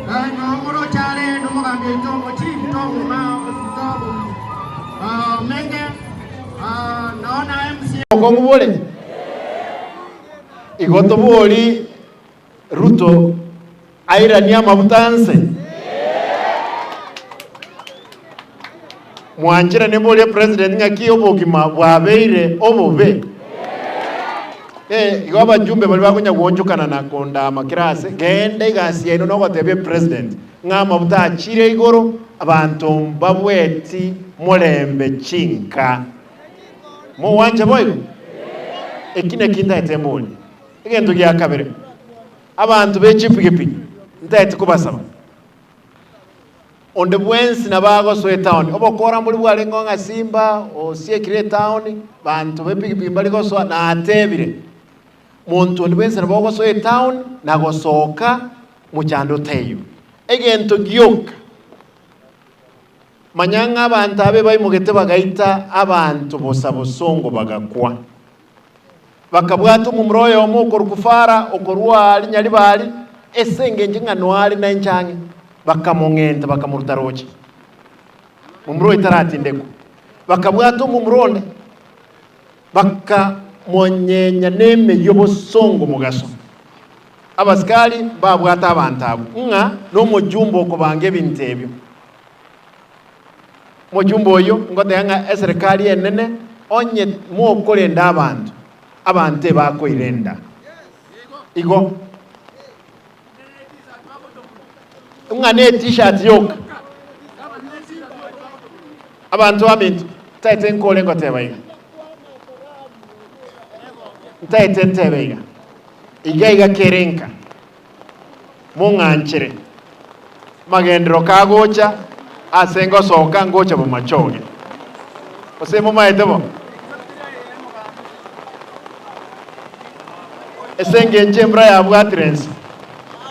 Noo moroche are nomogambi oito omochief Tom Tom Omenge, noo na MCA. Obokong'u bore igo tobori Ruto airanie amabuta anse. Mwancherane borie president ng'aki obogima bwabeire obobe. Eh, igo abajumbe baria bakonya goonchokana na kondama kera ase, genda egasi yaino nogotebia president ng'a amabuta achire igoro, abanto mbabweti morembe chinka. Mogwancha boigo? Eki naki ntaete mborie. Egento gia kabere, abanto be chipigipigi ntaeti kobasaba. Onde bwensi nabo agosoa etaoni, obokora mbori bwarengeo ng'a Simba osiekire etaoni, banto b'epigipigi mbari gosoa, natebire, monto onde bwensi nabo ogosoa etaoni na gosoka mochando taiyo. Egento gioka, manya ng'a abanto abe baimogete bagaita abanto bosa bosongo bagakwa. Bakabwata omomura oyomo okorokwa Fara, okorwa aria Nyaribari, ase engencho ng'a noare nainche ang'e, bakamong'enta bakamoruta roche. Momura oyo taratindekwa. Bakabwata omomura onde, bakamonyenya nemeyio bosongo mogaso. Abasikari mbabwate abanto abwo, ng'a nomojumbe okobanga ebinto ebio. Omojumbe oyio ngoteba ng'a eserekari enene onye mokorenda abanto, abanto ebakoirenda. Igo ng'a ne t-shirt yoka. Abanto baminto, ntaete nkore ngoteba iga, ntaete ntebe iga, iga iga kere nka. Mong'anchere magenderero kagocha ase ngosoka ngocha bomachoge. Gose momaete bo? Ase engencho embura yabwatire ense.